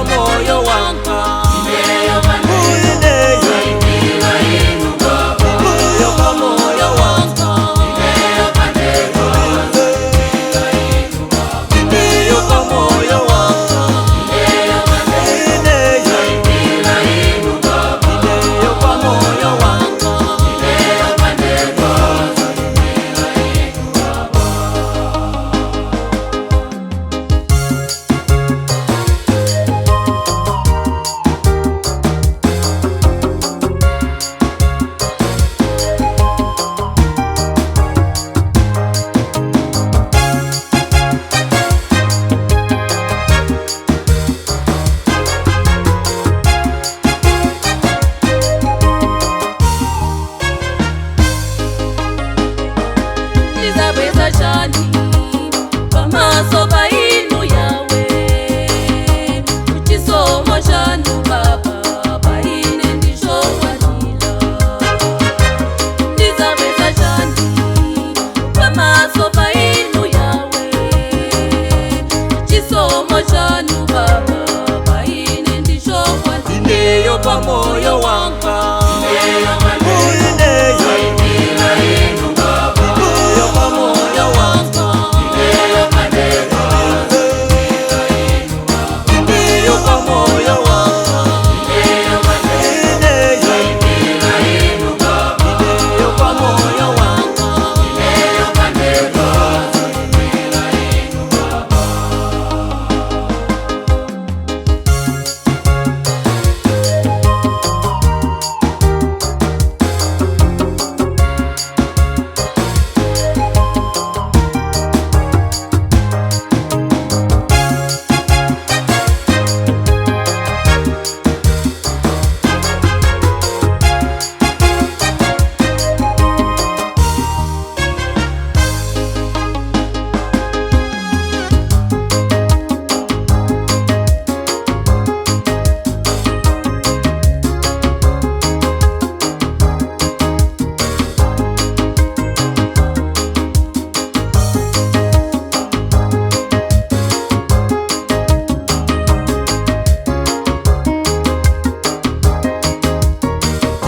pamoyo wanga. Ineyo pandeka, zaimira inu Baba. Ineyo pamoyo wanga. Ineyo pandeka, zaimira inu Baba. Ineyo pamoyo wanga. Ineyo pandeka, zaimira inu Baba. Ineyo pamoyo wanga. Ineyo pandeka, zaimira inu Baba. Ndizabweza chani pamaso pa inu yawe, chisomo chanu Baba paine ndichokwanira. Ndizabweza chani pamaso pa inu yawe, chisomo chanu Baba paine ndichokwanira. Ineyo pamoyo wanga. Ineyo pandeka, zaimira inu Baba. Ineyo pamoyo wanga. Ineyo pandeka, zaimira inu Baba. Ineyo pamoyo wanga. Ineyo pandeka, zaimira inu Baba. Ineyo pamoyo wanga. Ineyo pandeka, zaimira inu Baba.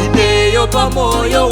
Ineyo pamoyo